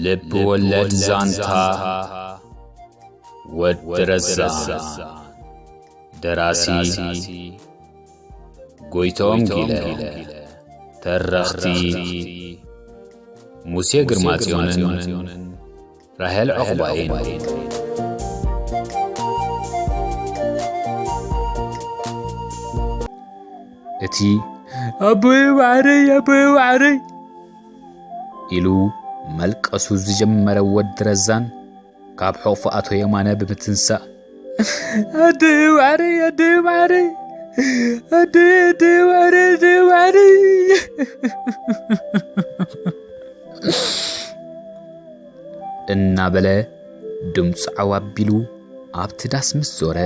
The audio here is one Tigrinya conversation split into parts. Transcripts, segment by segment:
ልብ ወለድ ዛንታ ወዲ ረዛን። ደራሲ ጎይቶም ጊለ። ተረኽቲ ሙሴ ግርማጽዮንን ራሄል ዑቕባይን። እቲ ኣቦየ ማዕረይ፣ ኣቦየ ማዕረይ ኢሉ መልቀሱ ዝጀመረ ወዲ ረዛን ካብ ሕቑፉ ኣቶ የማነ ብምትንሳእ፣ ኣደየ ማዕረይ፣ ኣደየ ማዕረይ፣ ኣደየ፣ ኣደየ ማዕረይ፣ ኣደየ ማዕረይ እናበለ ድምፁ ዓው ኣቢሉ ኣብቲ ዳስ ምስ ዞረ፣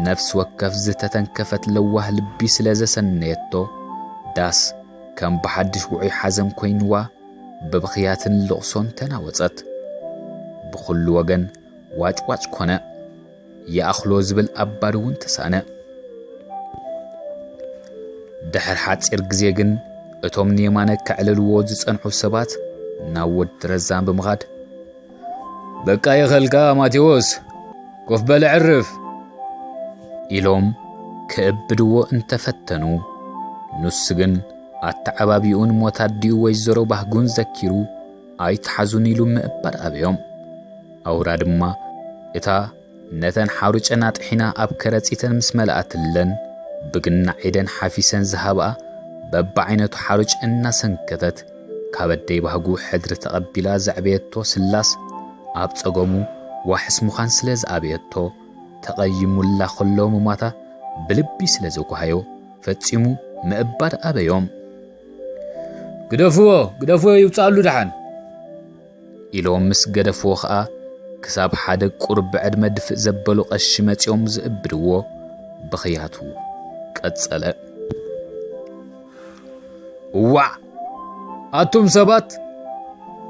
ነፍሲ ወከፍ ዝተተንከፈት ለዋህ ልቢ ስለ ዘሰነየቶ፣ ዳስ ከም ብሓድሽ ውዑይ ሓዘን ኮይንዋ ብብኽያትን ልቕሶን ተናወጸት። ብኹሉ ወገን ዋጭዋጭ ኮነ። ይኣኽሎ ዝብል ኣባዲ እውን ተሳእነ። ድሕሪ ሓጺር ግዜ ግን እቶም ንየማነ ከዕልልዎ ዝጸንሑ ሰባት ናብ ወዲ ረዛን ብምኻድ፣ "በቃ ይኸልካ ማቴዎስ፣ ኮፍ በል ዕርፍ" ኢሎም ክእብድዎ እንተፈተኑ፣ ንሱ ግን ኣተዓባቢኡን ሞት ኣዲኡ ወይዘሮ ባህጉን ዘኪሩ፣ "ኣይትሓዙን" ኢሉ ምእባድ ኣበዮም። ኣውራ ድማ እታ ነተን ሓሩጨን ኣጥሒና ኣብ ከረጺተን ምስ መለኣትለን፣ ብግናዕ ኢደን ሓፊሰን ዝሃብኣ በብዓይነቱ ሓሩጭ እናሰንከተት፣ ካብ ኣደይ ባህጉ ሕድሪ ተቐቢላ ዘዕበየቶ ስላስ፣ ኣብ ጸገሙ ዋሕስ ምዃን ስለ ዝኣበየቶ፣ ተቐይሙላ ከሎ ምሟታ ብልቢ ስለ ዘጓሃዮ፣ ፈጺሙ ምእባድ ኣበዮም። "ግደፍዎ፣ ግደፍዎ፣ ይውጻሉ ደሓን" ኢሎም ምስ ገደፍዎ ኸኣ፣ ክሳብ ሓደ ቁሩብ ብዕድመ ድፍእ ዘበሉ ቀሺ መጺኦም ዝእብድዎ ብኽያቱ ቀጸለ። "እዋዕ! ኣቱም ሰባት፣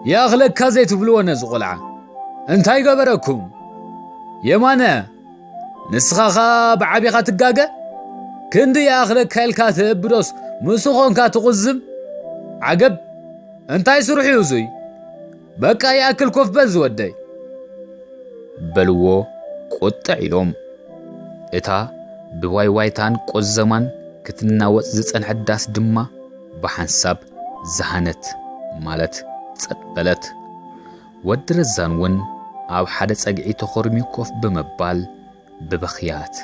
ይኣኽለካ ዘይትብልዎ ነዚ ቖልዓ እንታይ ገበረኩም? የማነ፣ ንስኻ ኸኣ ብዓቢኻ ትጋገ? ክንዲ ይኣኽለካ ኢልካ ትእብዶስ፣ ምስ ኾንካ ትቑዝም? ዓገብ! እንታይ ስርሑ እዩ እዙይ? በቃ ይኣክል፣ ኮፍ በል ዝወደይ!" በልዎ ቁጥዕ ኢሎም። እታ ብዋይዋይታን ቁዘማን ክትናወጽ ዝጸንሐት ዳስ ድማ ብሓንሳብ ዝሃነት፣ ማለት ጸጥ በለት። ወዲ ረዛን እውን ኣብ ሓደ ጸግዒ ተኾርምዩ ኮፍ ብምባል ብብኽያት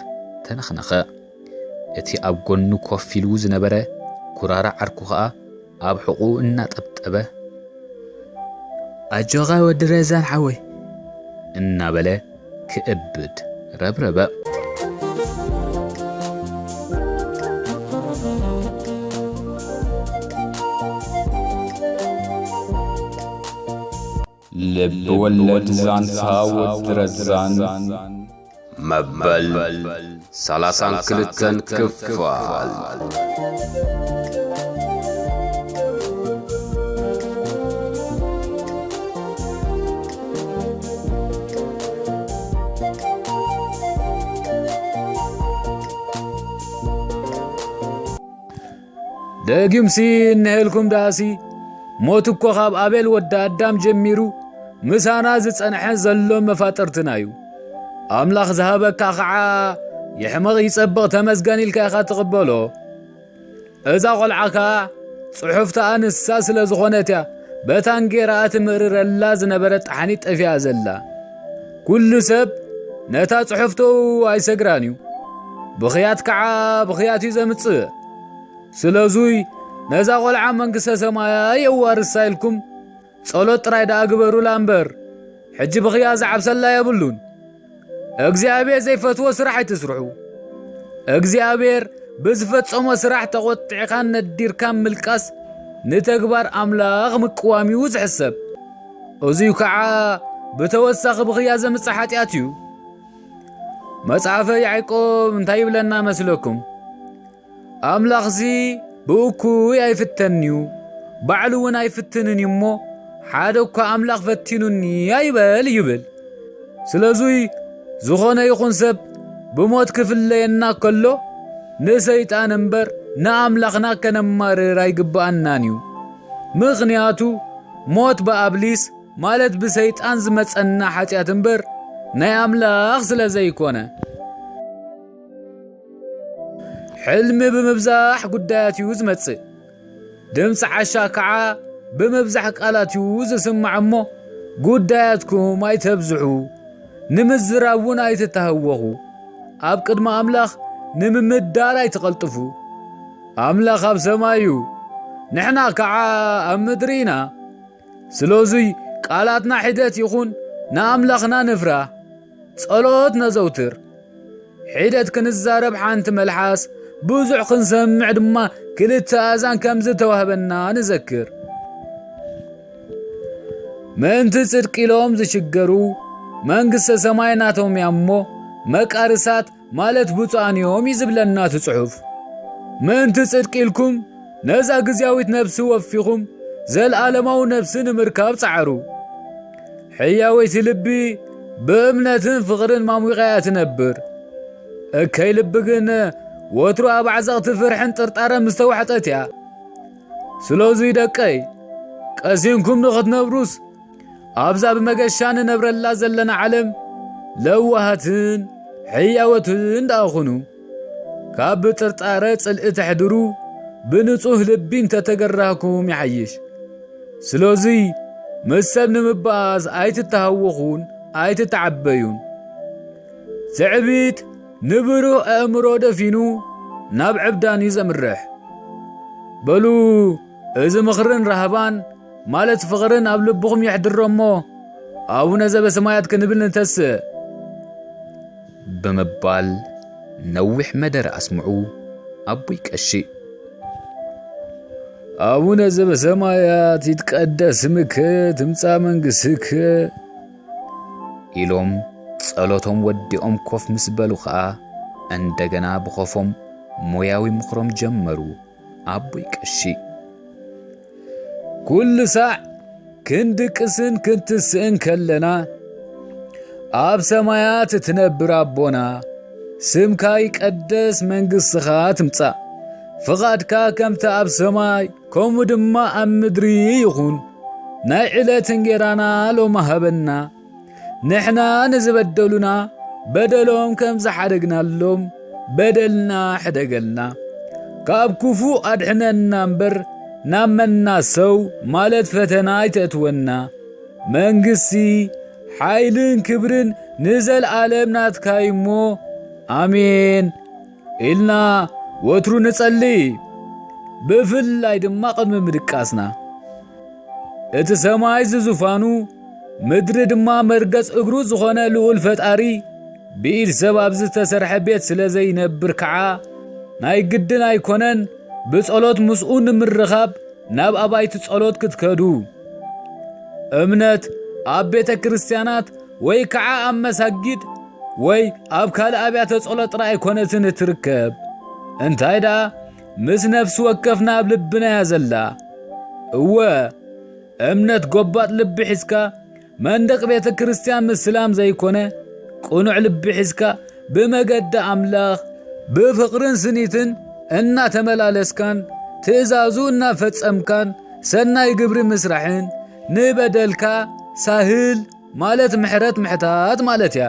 ተነኽነኸ። እቲ ኣብ ጎኑ ኮፍ ኢሉ ዝነበረ ኩራራ ዓርኩ ኸኣ ኣብ ሕቑኡ እናጠብጠበ፣ "ኣጆኻ ወዲ ረዛን ሓወይ" እናበለ ክእብድ ረብረበ። ልብ ወለድ ዛንታ ወዲ ረዛን መበል ሰላሳን ክልተን ክፋል። ደጊምሲ እንሄልኩም ደኣሲ፣ ሞት እኮ ካብ ኣቤል ወዲ ኣዳም ጀሚሩ ምሳና ዝጸንሐን ዘሎን መፋጥርትና እዩ። ኣምላኽ ዝሃበካ ኸዓ ይሕመቕ ይጸብቕ ተመስገን ኢልካ ኢኻ ትቕበሎ። እዛ ቖልዓ ከኣ ጽሑፍታኣ ንሳ ስለ ዝኾነት እያ በታ እንጌራኣ ትምእርረላ ዝነበረት ጣሕኒት ጠፊኣ ዘላ። ኩሉ ሰብ ነታ ጽሑፍቱ ኣይሰግራን እዩ። ብኽያት ከኣ ብኽያት እዩ ዘምጽእ። ስለዙይ ነዛ ቖልዓ መንግስተ ሰማያ የዋርሳ ኢልኩም ጸሎት ጥራይ ደኣ ግበሩላ እምበር፣ ሕጂ ብኽያት ዝዓብሰላ የብሉን። እግዚኣብሔር ዘይፈትዎ ስራሕ ኣይትስርሑ። እግዚኣብሔር ብዝፈጸሞ ስራሕ ተቖጢዕካን ነዲርካን ምልቃስ ንተግባር ኣምላኽ ምቅዋም እዩ ዝሕሰብ። እዙይ ከዓ ብተወሳኺ ብኽያት ዘምጽእ ሓጢኣት እዩ። መጽሓፈ ያዕቆብ እንታይ ይብለና መስለኩም? ኣምላኽሲ ብእኩይ ኣይፍተንን'ዩ፣ ባዕሉ እውን ኣይፍትንን እዩ እሞ፣ ሓደ እኳ ኣምላኽ ፈቲኑኒ ኣይበል ይብል። ስለዙይ፣ ዝኾነ ይኹን ሰብ ብሞት ክፍለየና ከሎ፣ ንሰይጣን እምበር ንኣምላኽና ከነማርር ኣይግብኣናን እዩ። ምኽንያቱ፣ ሞት ብኣብሊስ፣ ማለት ብሰይጣን ዝመጸና ሓጢኣት እምበር ናይ ኣምላኽ ስለ ዘይኮነ። ሕልሚ ብምብዛሕ ጉዳያት እዩ ዝመጽእ። ድምፂ ዓሻ ከዓ ብምብዛሕ ቃላት እዩ ዝስማዕ እሞ፣ ጉዳያትኩም ኣይተብዝሑ፣ ንምዝራብ እውን ኣይትተሃወኹ። ኣብ ቅድሚ ኣምላኽ ንምምዳር ኣይትቐልጥፉ። ኣምላኽ ኣብ ሰማይ እዩ፣ ንሕና ከዓ ኣብ ምድሪ ኢና። ስለዙይ ቃላትና ሒደት ይኹን ንኣምላኽና ንፍራ። ጸሎት ነዘውትር። ሒደት ክንዛረብ ሓንቲ መልሓስ፣ ብዙሕ ክንሰምዕ ድማ ክልተ ኣእዛን ከም ዝተዋህበና ንዘክር። ምእንቲ ጽድቂ ኢሎም ዝሽገሩ መንግስተ ሰማይ ናቶም እያ እሞ፣ መቃርሳት ማለት ብፁዓን እዮም እዩ ዝብለና እቲ ጽሑፍ። ምእንቲ ጽድቂ ኢልኩም ነዛ ግዝያዊት ነፍሲ ወፊኹም፣ ዘልኣለማዊ ነፍሲ ንምርካብ ጸዓሩ። ሕያወይቲ ልቢ ብእምነትን ፍቕርን ማሙቓ እያ ትነብር። እከይ ልቢ ግን ወትሩ ኣብ ዓዘቕቲ ፍርሕን ጥርጣረን ምስተዋሕጠት እያ። ስለዙይ ደቀይ፣ ቀሲንኩም ንኽትነብሩስ፣ ኣብዛ ብመገሻ ንነብረላ ዘለና ዓለም ለዋሃትን ሕያወትን ደኣ ኹኑ። ካብ ብጥርጣረ ጽልኢ ተሕድሩ፣ ብንጹህ ልቢ እንተተገራህኩም ይሓይሽ። ስለዙይ ምስ ሰብ ንምባኣስ ኣይትተሃወኹን ኣይትተዓበዩን። ትዕቢት ንብሩህ ኣእምሮ ደፊኑ ናብ ዕብዳን እዩ ዘምርሕ። በሉ፣ እዚ ምኽርን ራህባን ማለት ፍቕርን ኣብ ልብኹም የሕድሮ እሞ፣ ኣቡነ ዘበሰማያት ክንብል ንተስእ። ብምባል ነዊሕ መደረ ኣስምዑ ኣቦይ ቀሺ። ኣቡነ ዘበሰማያት ይትቀደስ ስምከ ትምጻእ መንግስትከ ኢሎም ጸሎቶም ወዲኦም ኮፍ ምስ በሉ ኸኣ እንደገና ብኾፎም ሞያዊ ምኽሮም ጀመሩ። ኣቦይ ቀሺ። ኩሉ ሳዕ ክንድቅስን ክንትስእን ከለና፣ ኣብ ሰማያት እትነብር ኣቦና፣ ስምካ ይቀደስ፣ መንግስትኻ ትምጻእ፣ ፍቓድካ ከምቲ ኣብ ሰማይ ከምኡ ድማ ኣብ ምድሪ ይኹን። ናይ ዕለት እንጌራና ሎሚ ሃበና። ንሕና ንዝበደሉና በደሎም ከም ዝሓደግናሎም በደልና ሕደገልና። ካብ ክፉእ ኣድሕነና እምበር ናብ መናሰው ማለት ፈተና ኣይተእትወና። መንግስቲ፣ ሓይልን ክብርን ንዘልኣለም ናትካ እዩ እሞ፣ ኣሜን ኢልና ወትሩ ንጸሊ። ብፍላይ ድማ ቅድሚ ምድቃስና። እቲ ሰማይ ዝዙፋኑ፣ ምድሪ ድማ መርገጽ እግሩ ዝኾነ ልዑል ፈጣሪ፣ ብኢድ ሰብ ኣብ ዝተሰርሐ ቤት ስለ ዘይነብር ከዓ፣ ናይ ግድን ኣይኮነን ብጸሎት ምስኡ ንምርኻብ ናብ ኣባይቲ ጸሎት ክትከዱ። እምነት ኣብ ቤተ ክርስቲያናት ወይ ከዓ ኣብ መሳጊድ ወይ ኣብ ካልእ ኣብያተ ጸሎት ጥራይ ኣይኮነትን እትርከብ። እንታይ ደኣ፣ ምስ ነፍሲ ወከፍና ኣብ ልብና እያ ዘላ። እወ፣ እምነት ጎባጥ ልቢ ሒዝካ መንደቕ ቤተ ክርስቲያን ምስላም ዘይኮነ፣ ቅኑዕ ልቢ ሒዝካ ብመገዲ ኣምላኽ ብፍቕርን ስኒትን እናተመላለስካን ትእዛዙ እናፈጸምካን ሰናይ ግብሪ ምስራሕን ንበደልካ ሳህል ማለት ምሕረት ምሕታት ማለት እያ።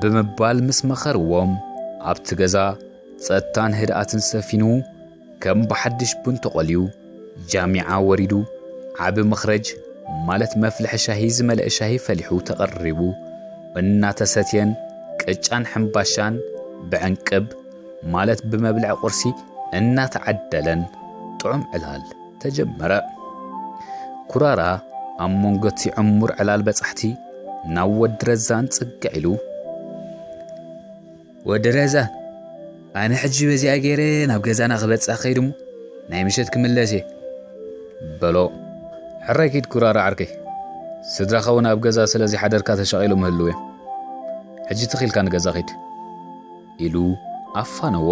ብምባል ምስ መኸርዎም፣ ኣብቲ ገዛ ጸጥታን ህድኣትን ሰፊኑ፣ ከም ብሓድሽ ቡን ተቖልዩ፣ ጃሚዓ ወሪዱ፣ ዓቢ መኽረጅ ማለት መፍልሒ ሻሂ ዝመልአ ሻሂ ፈሊሑ ተቐሪቡ፣ እናተሰትየን ቅጫን ሕምባሻን ብዕንቅብ ማለት ብመብልዒ ቁርሲ እናተዓደለን ጥዑም ዕላል ተጀመረ። ኩራራ ኣብ መንጎ እቲ ዕሙር ዕላል በጻሕቲ ናብ ወዲ ረዛን ጽግዕ ኢሉ፣ "ወዲ ረዛን፣ ኣነ ሕጂ በዚኣ ገይረ ናብ ገዛና ክበጽሕ ከይድ እሞ ናይ ምሸት ክምለስ እየ" በሎ። "ሕራይ ኪድ ኩራራ ዓርከይ፣ ስድራኻ እውን ኣብ ገዛ ስለ ዘይሓደርካ ተሻቒሎም ይህልዉ እዮም። ሕጂ ትኺልካ ንገዛ ኺድ" ኢሉ ኣፋነዎ።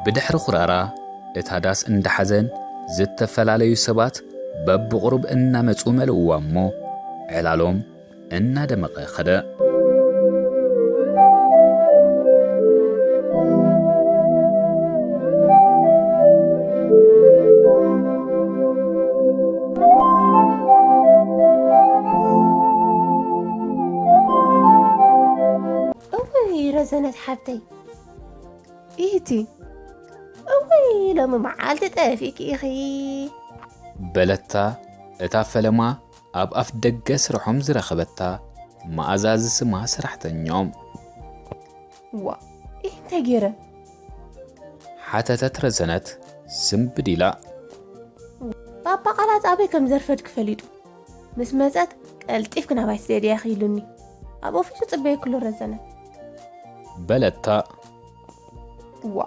ብድሕሪ ኩራራ እታ ዳስ እንዳሓዘን ዝተፈላለዩ ሰባት በብቑሩብ እናመጹ መልእዋ እሞ ዕላሎም እናደመቐ ኸደ። ረዘነት ሓብተይ። ኢቲ። እወይ፣ ሎሚ መዓልቲ ጠፊእኪ ኢኺ። በለታ እታ ፈለማ ኣብ ኣፍ ደገ ስርሖም ዝረኸበታ መኣዛ ዝስማ ሰራሕተኛኦም። ዋ፣ ኢህ እንታይ ገይረ? ሓተተት ረዘነት ስምብድ ኢላ። ባባ ቃላት ኣበይ ከም ዘርፈድክ ፈሊጡ። ምስ መጸት ቀልጢፍክ ናባይ ስደድያ ኢሉኒ። ኣብ ኦፊሱ ጽበየክሉ ረዘነት። በለታ። ዋ፣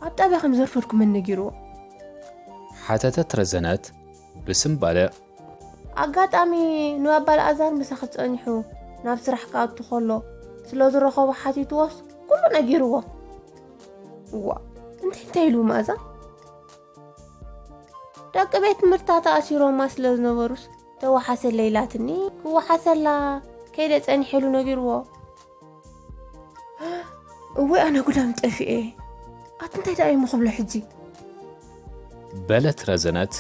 ኣብ ጣብያ ከም ዘርፈድኩ መን ነጊርዎ? ሓተተት ረዘነት ብስምባደ። ኣጋጣሚ ንባባ ኣልኣዛር ምሳኺ ጸኒሑ ናብ ስራሕ ክኣቱ ከሎ ስለ ዝረኸቦ ሓቲትዎስ ኩሉ ነጊርዎ። ዋ፣ እንታይ እንታይ ኢሉ መኣዛ? ደቂ ቤት ትምህርታ ተኣሲሮማ ስለ ዝነበሩስ ተወሓሰለይ ኢላትኒ፣ ክወሓሰላ ከይደ ጸኒሐ ኢሉ ነጊርዎ። እወይ ኣነ ጉዳም ጠፊኤ። ኣቲ እንታይ ደኣ እሞ ክብሎ ሕጂ? በለት ረዘነት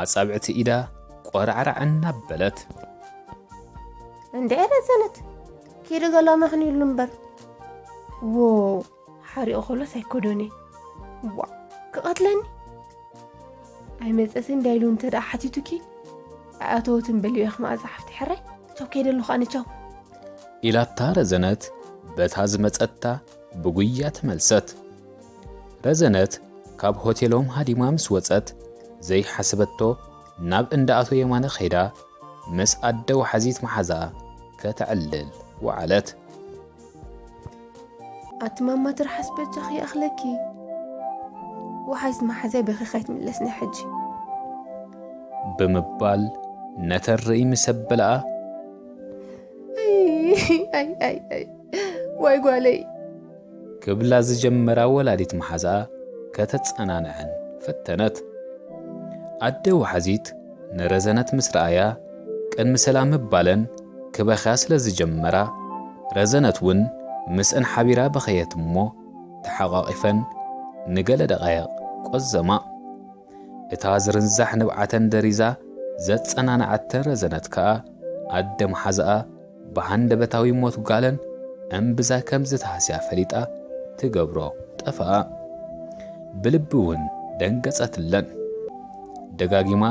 ኣጻብዕቲ ኢዳ ቆራዕራዕ እናበለት። እንድዒ ረዘነት፣ ኪዲ ገላ መኽን ኢሉ እምበር። ዎ፣ ሓሪቑ ከሎስ ኣይኮዶን እየ። ዋ፣ ክቐትለኒ? ኣይመጸስን ዳይሉ እንተ ደኣ ሓቲቱኪ፣ ኣይኣተወትን በልዮ ኢኺ መኣዛ ሓፍቲ ሕራይ። ቻው ከይደ ኣለኹ ኣነ ቻው። ኢላታ ረዘነት በታ ዝመጸታ ብጉያ ተመልሰት። ረዘነት ካብ ሆቴሎም ሃዲማ ምስ ወጸት ዘይሓሰበቶ ናብ እንዳ ኣቶ የማነ ከይዳ ምስ ኣደ ወሓዚት መሓዛ ከተዕልል ወዓለት። ኣቲ ማማ ትርሓስ በጃኺ ይኣኽለኪ። ወሓዚት መሓዛይ በኺ ከይትምለስኒ ሕጂ። ብምባል ነተርኢ ምስ ኣበልኣ። ኣይ፣ ኣይ፣ ኣይ፣ ኣይ፣ ዋይ ጓለይ። ክብላ ዝጀመራ ወላዲት መሓዛኣ ከተጸናንዐን ፈተነት። ኣደ ወሓዚት ንረዘነት ምስ ረኣያ ቅድሚ ሰላም ምባለን ክበኽያ ስለ ዝጀመራ፣ ረዘነት እውን ምስእን ሓቢራ በኸየት እሞ ተሓቋቒፈን ንገለ ደቓይቕ ቆዘማ። እታ ዝርንዛሕ ንብዓተን ደሪዛ ዘጸናንዓተን ረዘነት ከኣ ኣደ መሓዛኣ ብሃንደበታዊ ሞት ጓለን እምብዛ ከም ዝተሃስያ ፈሊጣ ትገብሮ ጠፍኣ። ብልቢ እውን ደንገጸትለን። ደጋጊማ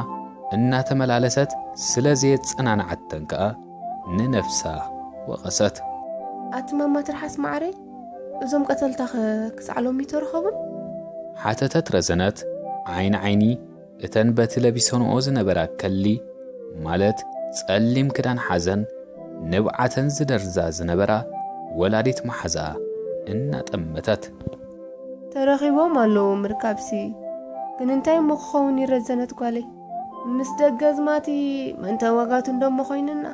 እናተመላለሰት ስለ ዘየጸናንዓተን ከኣ ንነፍሳ ወቐሰት። ኣቲ ማማ ትርሓስ ማዕረይ፣ እዞም ቀተልታኸ ክሳዕ ሎሚ ተረኸቡን? ሓተተት ረዘነት ዓይኒ ዓይኒ እተን በቲ ለቢሰንኦ ዝነበራ ከሊ፣ ማለት ጸሊም ክዳን ሓዘን ንብዓተን ዝደርዛ ዝነበራ ወላዲት መሓዛ እናጠመተት። ተረኺቦም ኣለዉ ምርካብሲ፣ ግን እንታይ እሞ ክኸውን እዩ ረዘነት ጓለይ? ምስ ደገ ኣዝማቲ መንተ ዋጋቱ እንደሞ ኮይንና።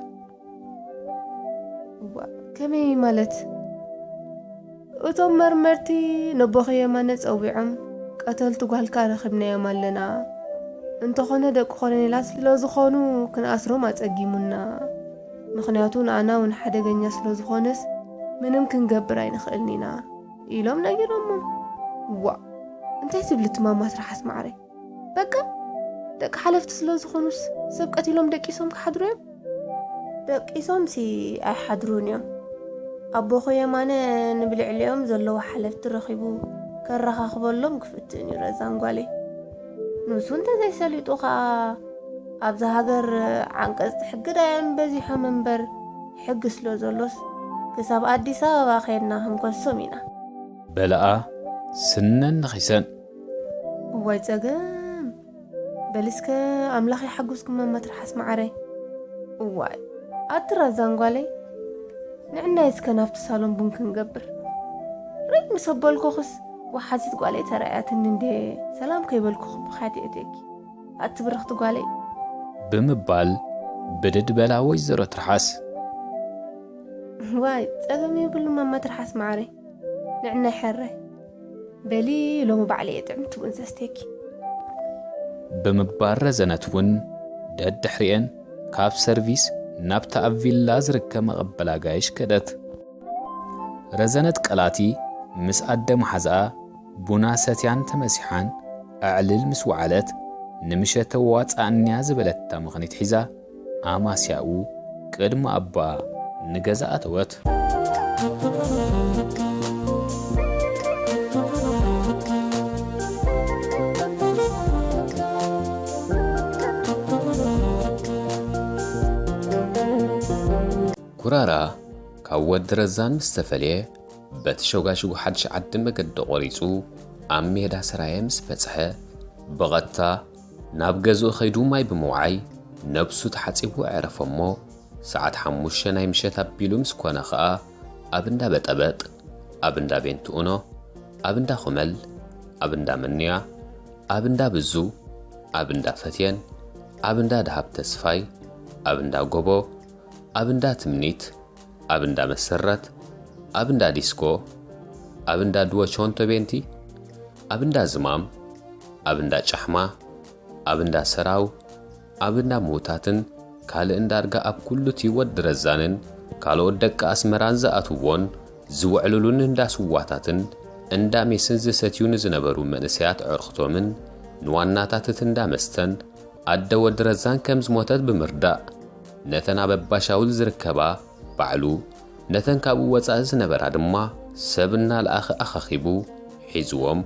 እዋ፣ ከመይ ማለት? እቶም መርመርቲ ነቦኺ የማነ ጸዊዖም፣ ቀተልቲ ጓልካ ረኺብናዮም ኣለና። እንተኾነ ደቂ ኮሎኔላት ስለ ዝኾኑ ክንኣስሮም ኣጸጊሙና። ምኽንያቱ ንኣና እውን ሓደገኛ ስለ ዝኾነስ ምንም ክንገብር ኣይንኽእልን ኢና ኢሎም ነጊሮሞም። ዋእ፣ እንታይ ትብሊ እቲ ማማ ትርሓስ ማዕረይ? በቃ ደቂ ሓለፍቲ ስለ ዝኾኑስ ሰብ ቀቲሎም ደቂሶም ክሓድሩ እዮም? ደቂሶምሲ ኣይሓድሩን እዮም። ኣቦኹ የማነ ንብልዕሊኦም ዘለዉ ሓለፍቲ ረኺቡ ከረኻኽበሎም ክፍትን እዩ ረዛን ጓለይ። ንሱ እንተዘይሰሊጡ ኸኣ ኣብዛ ሃገር ዓንቀጽቲ ሕጊ ዳዮም በዚሖም እምበር፣ ሕጊ ስለ ዘሎስ ክሳብ ኣዲስ ኣበባ ኸድና ክንከሶም ኢና። በልኣ ስነን ነኺሰን። እዋይ ጸገም! በሊ እስከ ኣምላኽ ይሓግዝኩም ማማ ትርሓስ መዓረይ። እዋይ ኣቲ ረዛን ጓለይ፣ ንዕናይ እስከ ናብቲ ሳሎን ቡን ክንገብር። ርይ ምስ ኣበልኩኽስ ወሓዚት ጓለይ ተራእያትኒ እንዴ ሰላም ከይበልኩ ክብኺ ኣትየትየኪ ኣቲ ብርኽቲ ጓለይ። ብምባል ብድድ በላ ወይዘሮ ትርሓስ። ዋይ ጸገም የብሉ ማማ ትርሓስ መዓረይ። ንዕናይ ሕራይ በሊ ሎሚ ባዕለይ እየ ጥዕምቲ ቡን ዘስትየኪ። ብምባል ረዘነት እውን ደድሕሪኤን ካብ ሰርቪስ ናብታ ኣብ ቪላ ዝርከብ መቐበል ኣጋይሽ ከደት። ረዘነት ቀላቲ ምስ ኣደ መሓዝኣ ቡና ሰትያን ተመሲሓን ኣዕልል ምስ ወዓለት፣ ንምሸት ተዋጻኣንያ ዝበለታ ምኽኒት ሒዛ ኣማስያኡ ቅድሚ ኣቦኣ ንገዛ ኣተወት። ኩራራ ካብ ወዲ ረዛን ምስ ተፈልየ፣ በቲ ሸጓሽጉ ሓድሽ ዓዲ መገዲ ቆሪጹ ኣብ ሜዳ ሰራየ ምስ በጽሐ፣ ብቐጥታ ናብ ገዝኡ ከይዱ ማይ ብምውዓይ ነብሱ ተሓጺቡ ኣዕረፈ እሞ፣ ሰዓት ሓሙሽተ ናይ ምሸት ኣቢሉ ምስ ኮነ ኸኣ፣ ኣብ እንዳ በጠበጥ፣ ኣብ እንዳ ቤንትኡኖ፣ ኣብ እንዳ ኹመል፣ ኣብ እንዳ መንያ፣ ኣብ እንዳ ብዙ፣ ኣብ እንዳ ፈትየን፣ ኣብ እንዳ ደሃብ ተስፋይ፣ ኣብ እንዳ ጎቦ፣ ኣብ እንዳ ትምኒት፣ ኣብ እንዳ መሰረት፣ ኣብ እንዳ ዲስኮ፣ ኣብ እንዳ ድወ ቾንቶ ቤንቲ፣ ኣብ እንዳ ዝማም፣ ኣብ እንዳ ጫሕማ፣ ኣብ እንዳ ሰራው፣ ኣብ እንዳ ምዉታትን ካልእን ዳርጋ ኣብ ኩሉ እቲ ወዲ ረዛንን ካልኦት ደቂ ኣስመራን ዝኣትውዎን ዝውዕሉሉን እንዳ ስዋታትን እንዳ ሜስን ዝሰትዩ ንዝነበሩ መንእሰያት ኣዕሩኽቶምን ንዋናታት እቲ እንዳ መስተን ኣደ ወዲ ረዛን ከም ዝሞተት ብምርዳእ፣ ነተን ኣብ ኣባሻውል ዝርከባ ባዕሉ፣ ነተን ካብኡ ወጻኢ ዝነበራ ድማ ሰብ እናለኣኸ ኣኻኺቡ ሒዝዎም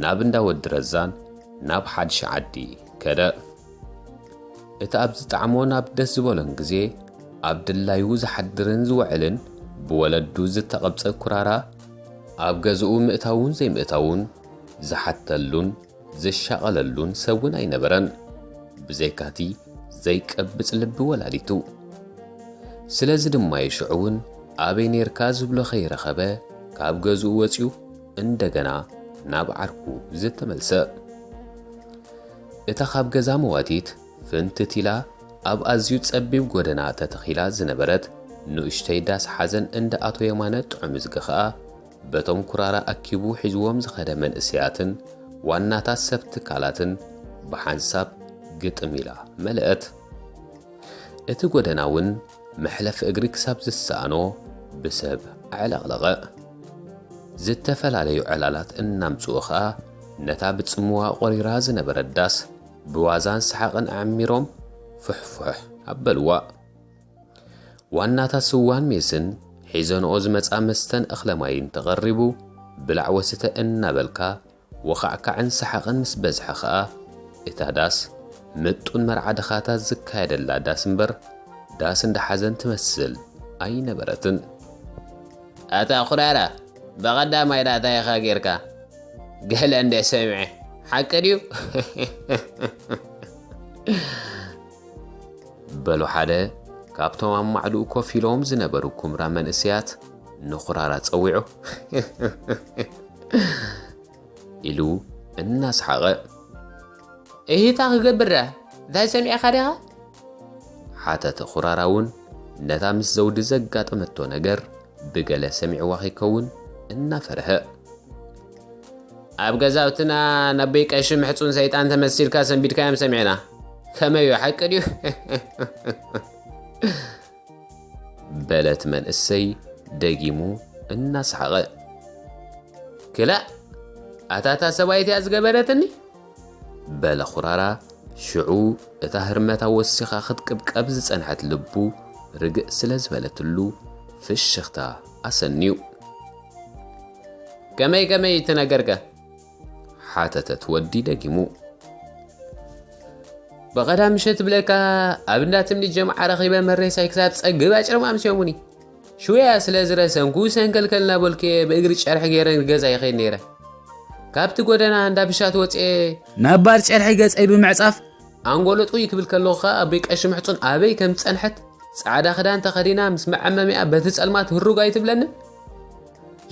ናብ እንዳ ወዲ ረዛን ናብ ሓድሽ ዓዲ ከደ። እቲ ኣብ ዝጠዓሞን ኣብ ደስ ዝበሎን ግዜ ኣብ ድላዩ ዝሓድርን ዝውዕልን ብወለዱ ዝተቐብጸ ኩራራ፣ ኣብ ገዝኡ ምእታውን ዘይምእታውን ዝሓተሉን ዝሻቐለሉን ሰብ እውን ኣይነበረን፣ ብዘይካቲ ዘይቀብጽ ልቢ ወላዲቱ። ስለዚ ድማ እዩ ሽዑ እውን ኣበይ ኔርካ ዝብሎ ከይረኸበ ካብ ገዝኡ ወጺኡ እንደገና ናብ ዓርኩ ዝተመልሰ። እታ ካብ ገዛ መዋቲት ፍንትት ኢላ ኣብ ኣዝዩ ጸቢብ ጎደና ተተኺላ ዝነበረት ንእሽተይ ዳስ ሓዘን እንዳ ኣቶ የማነ ጥዑምዝጊ ኸኣ በቶም ኩራራ ኣኪቡ ሒዝዎም ዝኸደ መንእሰያትን ዋናታት ሰብ ትካላትን ብሓንሳብ ግጥም ኢላ መለአት። እቲ ጎደና እውን መሕለፊ እግሪ ክሳብ ዝሰኣኖ ብሰብ ኣዕለቕለቐ። ዝተፈላለዩ ዕላላት እናምጽኡ ኸኣ ነታ ብጽምዋ ቆሪራ ዝነበረት ዳስ ብዋዛን ሰሓቕን ኣዕሚሮም ፍሕፉሕ ኣበልዋ። ዋናታት ስዋን ሜስን ሒዘንኦ ዝመጻ መስተን እኽለ ማይን ተቐሪቡ፣ ብላዕ ወስተ እናበልካ ወኻዕካዕን ሰሓቕን ምስ በዝሐ ኸኣ፣ እታ ዳስ ምጡን መርዓ ድኻታት ዝካየደላ ዳስ እምበር፣ ዳስ እንዳ ሓዘን ትመስል ኣይነበረትን። ኣታ ኩራራ፣ ብቐዳማይ ዳታ ኢኻ ጌርካ። ገለ እንደ ሰምዐ፣ ሓቂ ድዩ? በሉ ሓደ ካብቶም ኣብ ማዕድኡ ኮፍ ኢሎም ዝነበሩ ኩምራ መንእሰያት ንኹራራ ጸዊዑ። ኢሉ እናሰሓቐ። እሂታ ክገብር ደኣ፣ እንታይ ሰሚዕኻ ዲኻ? ሓተተ ኩራራ እውን ነታ ምስ ዘውዲ ዘጋጠመቶ ነገር ብገለ ሰሚዕዋ ከይከውን እናፈርሀ። ኣብ ገዛውትና ነቦይ ቀሺ ምሕጹን ሰይጣን ተመሲልካ ሰንቢድካዮም ሰሚዕና። ከመይ እዩ፣ ሓቂ ድዩ? በለት መንእሰይ ደጊሙ እናሰሓቐ። ክላእ፣ ኣታ እታ ሰብኣይት እያ ዝገበረትኒ? በለ ኩራራ። ሽዑ እታ ህርመታ ወሲኻ ክትቅብቀብ ዝጸንሐት ልቡ ርግእ ስለ ዝበለትሉ ፍሽኽታ ኣሰንዩ። ከመይ ከመይ ትነገርከ? ሓተተት ወዲ ደጊሙ። ብቐዳም ምሸት ብለካ ኣብ እንዳ ትምኒት ጀምዓ ረኺበ መሬሳይ ክሳብ ጸግብ ኣጭርም ኣምስዮሙኒ። ሽውያ ስለ ዝረሰንኩ ሰንከልከል እናበልኩ እየ ብእግሪ ጨርሒ ገይረ ገዛ ይኸይድ ነይረ። ካብቲ ጎደና እንዳ ብሻት ወፅኤ ናብ ባር ጨርሒ ገፀይ ብምዕፃፍ ኣንጎሎ ጥውይ ክብል ከለኹ ኸኣ ኣቦይ ቀሺ ምሕፁን ኣበይ ከም ዝጸንሐት ጻዕዳ ክዳን ተኸዲና ምስ መዐመሚኣ በቲ ጸልማት ህሩግ ኣይትብለንን።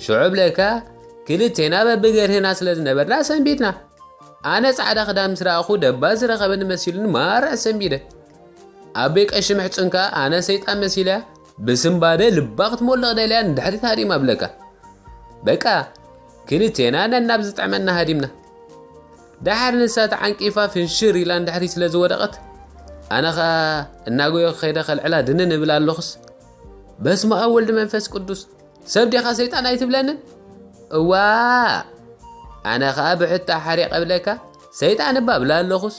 ሽዑ ብለካ ክልቴና በብገርህና ስለ ዝነበርና ሰንቢድና። ኣነ ጻዕዳ ክዳን ምስ ረኣኹ ደባ ዝረኸበኒ መሲሉኒ ማራ ሰንቢደ። ኣቦይ ቀሺ ምሕጹን ከኣ ኣነ ሰይጣን መሲለያ ብስንባደ ልባ ክትሞልቕ ደልያ ንድሕሪት ሃዲማ ብለካ። በቃ ክልቴና ነናብ ዝጥዕመና ሃዲምና። ደሓር ንሳ ተዓንቂፋ ፍንሽር ኢላ ንድሕሪት ስለ ዝወደቐት ኣነ ኸኣ እናጎየኹ ከይደ ከልዕላ ድንን እብል ኣለኹስ በስመ ኣብ ወልድ መንፈስ ቅዱስ ሰብ ዲኻ ሰይጣን ኣይትብለንን? እዋ ኣነ ኸኣ ብሕታ ሓሪቐ እብለካ ሰይጣን እባ እብላ ኣለኹስ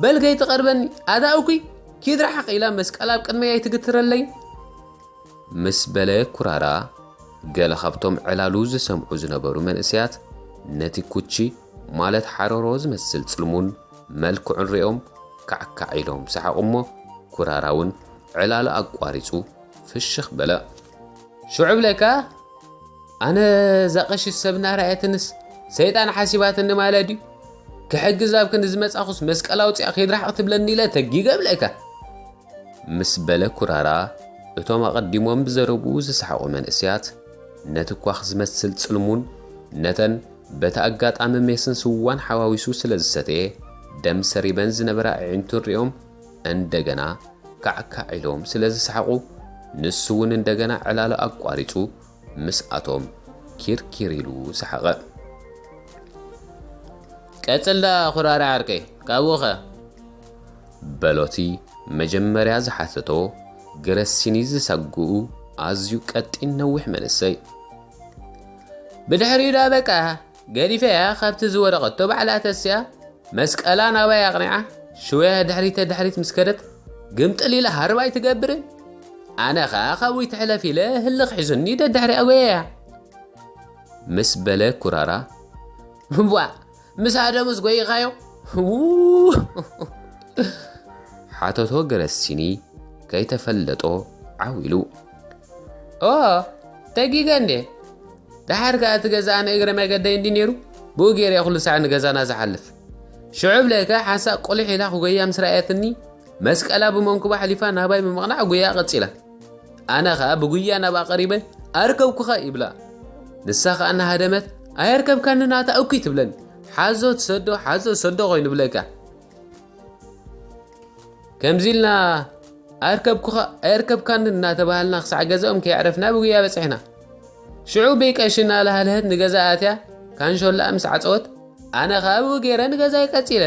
በል ከይትቐርበኒ ኣታ እኩይ ኪድ ርሓቕ ኢላ መስቀል ኣብ ቅድመይ ኣይትግትረለይን። ምስ በለ ኩራራ ገለ ካብቶም ዕላሉ ዝሰምዑ ዝነበሩ መንእሰያት ነቲ ኩቺ ማለት ሓረሮ ዝመስል ጽልሙን መልክዑን ሪኦም ካዕካዕ ኢሎም ሰሓቑ እሞ ኩራራ እውን ዕላሉ ኣቋሪጹ ፍሽኽ በለ። ሽዑ ብለካ ኣነ እዛ ቀሺት ሰብ እናረኣየትንስ ሰይጣን ሓሲባትኒ ማለት ድዩ? ክሕግዝ ኣብ ክንዲ ዝመጻኹስ መስቀል ኣውጺኣ ከይድረሓቕ ትብለኒ ኢለ ተጊገ ብለካ። ምስ በለ ኩራራ እቶም ኣቐዲሞም ብዘረብኡ ዝሰሓቑ መንእሰያት ነቲ ኳኽ ዝመስል ጽልሙን ነተን በቲ ኣጋጣሚ ሜስን ስዋን ሓዋዊሱ ስለ ዝሰተየ ደም ሰሪበን ዝነበራ ኣዒንቱ ሪኦም እንደገና ካዕካዕ ኢሎም ስለ ዝሰሓቑ ንሱ እውን እንደገና ዕላሉ ኣቋሪጹ ምስኣቶም ኪርኪር ኢሉ ሰሓቐ። ቀጽል ደኣ ኩራራ ዓርከይ፣ ካብኡኸ? በሎቲ መጀመርያ ዝሓተቶ ግረሲኒ ዝሳግኡ ኣዝዩ ቀጢን ነዊሕ መንእሰይ። ብድሕሪኡ ደኣ በቃ ገዲፈያ ካብቲ ዝወደቐቶ ባዕላ ተስያ መስቀላ ናባይ ኣቕኒዓ ሽወያ ድሕሪተ ድሕሪት ምስ ከደት ግምጥል ኢላ ሃርባይ ትገብርን ኣነ ኸኣ ካብኡ ትሕለፍ ኢለ ህልኽ ሒዙኒ ደድሕሪኣ ጎየያ። ምስ በለ ኩራራ ዋ ምስ ኣደሙስ ጎይኻዮ? ው! ሓተቶ ገረሲኒ ከይተፈለጦ ዓው ኢሉ። ኦ ተጊገ እንዴ? ደሓር ከኣ እቲ ገዛ ኣነ እግረ መገደይ እንዲ ነይሩ ብኡ ገይረ ኩሉ ሳዕ ንገዛና ዝሓልፍ። ሽዑ ብለካ ሓንሳእ ቁልሕ ኢላ ክጎያ ምስ ረኣየትኒ መስቀላ ብመንኩባ ኣሕሊፋ ናባይ ብምቕናዕ ጉያ ቀጺላ። ኣነ ኸኣ ብጉያ ናብኣ ቀሪበ ኣርከብኩኻ ይብላ። ንሳ ኸኣ እናሃደመት ኣየርከብካኒ ናታ እኩይ ትብለኒ። ሓዞ ትሰዶ ሓዞ ትሰዶ ኮይኑ ብለካ። ከምዚ ኢልና ኣርከብኩኻ ኣየርከብካኒ እናተባሃልና ክሳዕ ገዛኦም ከየዕረፍና ብጉያ በጺሕና። ሽዑ በይ ቀሺ እናላሃልሀት ንገዛ ኣትያ ካንሾላኣ ምስ ዓጸወት ኣነ ኸኣ ብኡ ገይረ ንገዛይ ቀጺለ።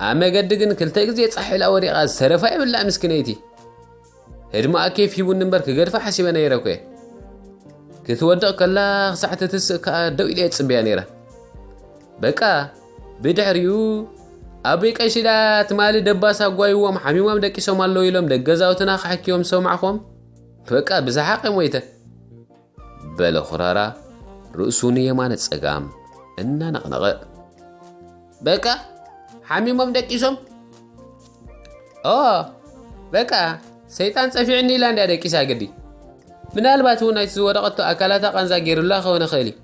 ኣብ መገዲ ግን ክልተ ግዜ ጻሕ ኢላ ወዲቓ ዝተረፋ የብላ ምስኪነይቲ። ህድማኣ ኬፍ ሂቡኒ እምበር ክገድፋ ሓሲበ ነይረ እኮ እየ። ክትወድቕ ከላ ክሳዕ ትትስእ ከኣ ደው ኢለ እየ ዝጽበያ ነይረ። በቃ ብድሕሪኡ ኣቦይ ቀሺ ደኣ ትማሊ ደባስ ኣጓይዎም ሓሚሞም ደቂሶም ኣለዉ ኢሎም ደገዛውትና ክሓክዮም ዝሰማዕኹዎም በቃ ብሰሓቕ እየ ሞይተ። በለ ኹራራ ርእሱ ንየማነ ጸጋም እናነቕነቐ። በቃ ሓሚሞም ደቂሶም? ኦ በቃ ሰይጣን ጸፊዕኒ ኢላ እንድያ ደቂሳ ግዲ። ምናልባት እውን ናይቲ ዝወደቐቶ ኣካላታ ቃንዛ ገይሩላ ክኸውን ይኽእል እዩ።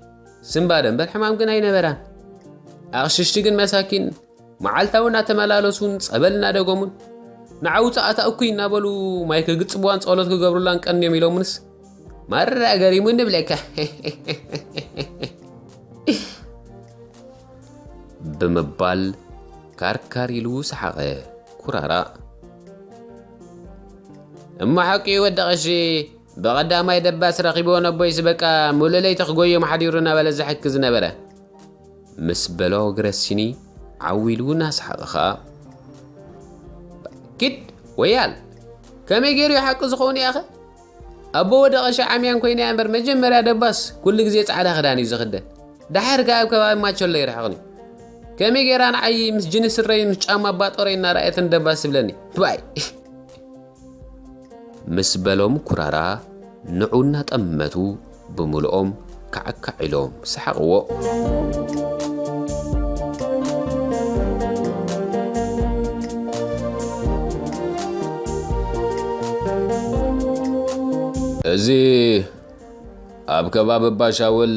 ስምባደ እምበር ሕማም ግን ኣይነበራን። ኣቕሽሽቲ ግን መሳኪን መዓልታዊ እናተመላለሱን ጸበል እናደገሙን ንዓውጽኣታ እኩይ እናበሉ ማይ ክግጽብዋን ጸሎት ክገብሩላን ቀንዮም ኢሎምንስ ማራ ገሪሙኒ ብለካ። ብምባል ካርካር ኢሉ ሰሓቐ ኩራራ። እሞ ሓቂ ወዲ ቀሺ ብቐዳማይ ደባስ ረኺብዎ ነቦይስ በቃ ሙሉእ ለይቲ ክጎዮም ሓዲሩ እናበለ ዘሕኪ ዝነበረ። ምስ በሎ ግረሲኒ ዓው ኢሉ እናሰሓቐ ኸኣ ኪድ ወያል ከመይ ገይሩ እዩ ሓቂ ዝኸውን ያኸ? ኣቦ ወደ ቐሺ ዓምያን ኮይነ እያ እምበር መጀመርያ ደባስ ኩሉ ግዜ ጻዕዳ ክዳን እዩ ዝኽደን። ደሓር ከኣ ኣብ ከባቢ ማቸሎ ይርሕቕኒ። ከመይ ገይራ ንዓይ ምስ ጅኒ ስረይ ምስ ጫማ ባጦረይ እናረኣየትን ደባስ ትብለኒ? ባይ። ምስ በሎም ኩራራ ንዑ እናጠመቱ ብምልኦም ካዕካዕ ኢሎም ሰሓቕዎ። እዚ ኣብ ከባቢ ባሻውል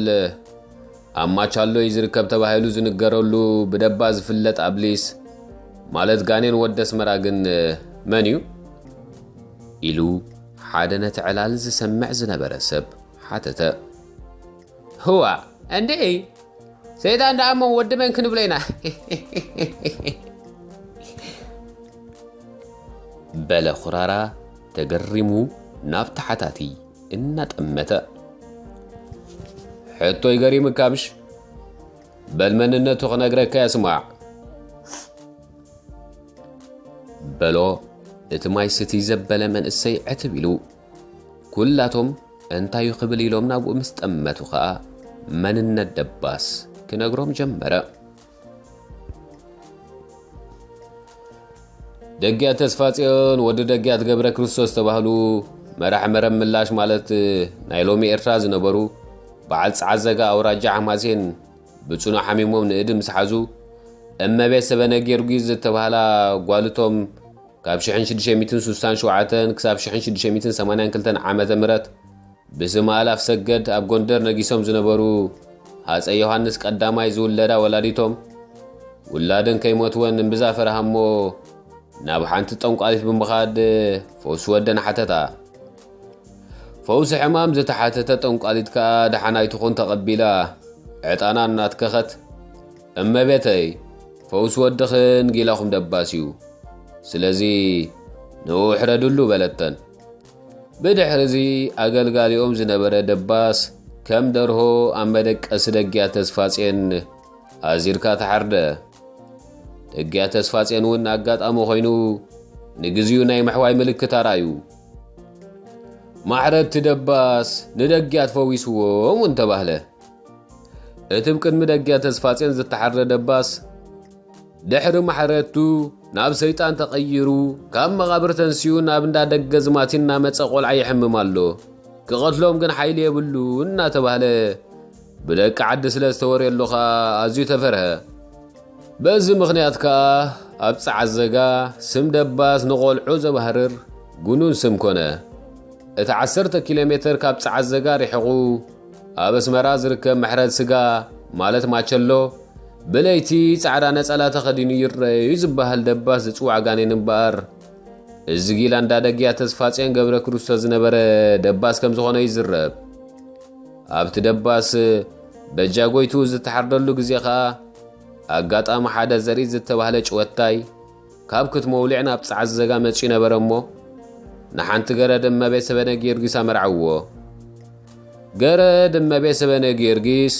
ኣብ ማቻሎ እዩ ዝርከብ ተባሂሉ ዝንገረሉ ብደባ ዝፍለጥ ኣብሊስ ማለት ጋኔን ወዲ ኣስመራ ግን መን እዩ? ኢሉ ሓደ ነቲ ዕላል ዝሰምዕ ዝነበረ ሰብ ሓተተ። ህዋ እንዴ ሰይጣን ደኣ እሞ ወዲ መን ክንብሎ ኢና? በለ ኹራራ ተገሪሙ ናብ ተሓታቲ እናጠመተ። ሕቶይ ገሪምካ ምሽ? በል መንነቱ ክነግረካ እየ ስማዕ። በሎ እቲ ማይ ስትይ ዘበለ መንእሰይ ዕትብ ኢሉ። ኩላቶም እንታይ እዩ ክብል ኢሎም ናብኡ ምስ ጠመቱ ኸኣ መንነት ደባስ ክነግሮም ጀመረ። ደግያት ተስፋጽዮን ወዲ ደግያት ገብረ ክርስቶስ ዝተባህሉ መራሕ መረብ ምላሽ ማለት ናይ ሎሚ ኤርትራ ዝነበሩ በዓል ጸዓዘጋ ኣውራጃ ሓማሴን ብጽኑዕ ሓሚሞም ንእዲ ምስ ሓዙ እመቤት ሰበነ ጊዮርጊስ ዝተባህላ ጓልቶም ካብ ሽሕን ሽዱሽተ ሚእትን ስሳን ሸውዓተን ክሳብ ሽሕን ሽዱሽተ ሚእትን ሰማንያን ክልተን ዓመተ ምህረት ብስም ኣላፍ ሰገድ ኣብ ጎንደር ነጊሶም ዝነበሩ ሃፀይ ዮሃንስ ቀዳማይ ዝውለዳ ወላዲቶም፣ ውላደን ከይሞትወን እምብዛ ፈርሃ እሞ ናብ ሓንቲ ጠንቋሊት ብምኻድ ፈውሲ ወደን ሓተታ። ፈውሲ ሕማም ዝተሓተተ ጠንቋሊት ከኣ ደሓናይ ትኹን ተቐቢላ ዕጣና እናትከኸት፣ "እመቤተይ፣ ፈውሲ ወድኽን ጊላኹም ደባስ እዩ። ስለዚ ንኡ ሕረድሉ" በለተን። ብድሕሪ እዚ ኣገልጋሊኦም ዝነበረ ደባስ ከም ደርሆ ኣብ መደቀሲ ደግያ ተስፋጼን ኣዚርካ ተሓርደ። ደግያ ተስፋጼን እውን ኣጋጣሚ ኮይኑ ንግዚኡ ናይ ምሕዋይ ምልክት ኣርኣዩ። ማሕረድቲ ደባስ ንደግያት ፈዊስዎም እውን ተባህለ። እቲ ብቅድሚ ደግያ ተስፋጼን ዝተሓርደ ደባስ ድሕሪ ማሕረድቱ ናብ ሰይጣን ተቐይሩ፣ ካብ መቓብር ተንሲኡ ናብ እንዳ ደገ ዝማቲ እናመጸ ቆልዓ ይሕምም ኣሎ፣ ክቐትሎም ግን ሓይሊ የብሉ እናተባህለ ብደቂ ዓዲ ስለ ዝተወርየሉ ኸኣ ኣዝዩ ተፈርሀ። በዚ ምኽንያት ከኣ ኣብ ጸዓዘጋ ስም ደባስ ንቖልዑ ዘባህርር ጉኑን ስም ኮነ። እቲ ዓሰርተ ኪሎ ሜተር ካብ ጸዓዘጋ ርሒቑ ኣብ ኣስመራ ዝርከብ መሕረድ ስጋ ማለት ማቸሎ ብለይቲ ጻዕዳ ነጸላ ተኸዲኑ ይረኣዩ ዝበሃል ደባስ ዝጽዋዕ ጋኔን እምበኣር፣ እዚ ጊላ እንዳ ደግያ ተስፋጼን ገብረ ክርስቶስ ዝነበረ ደባስ ከም ዝኾነ ይዝረብ። ኣብቲ ደባስ በጃ ጎይትኡ ዝተሓርደሉ ግዜ ኸኣ ኣጋጣሚ ሓደ ዘርኢ ዝተባህለ ጭወታይ ካብ ክትመውሊዕ ናብ ጸዓዘጋ መጺኡ ነበረ እሞ ንሓንቲ ገረድ እመቤት ሰበነ ጊዮርጊስ ኣመርዓዎ። ገረድ እመቤት ሰበነ ጊዮርጊስ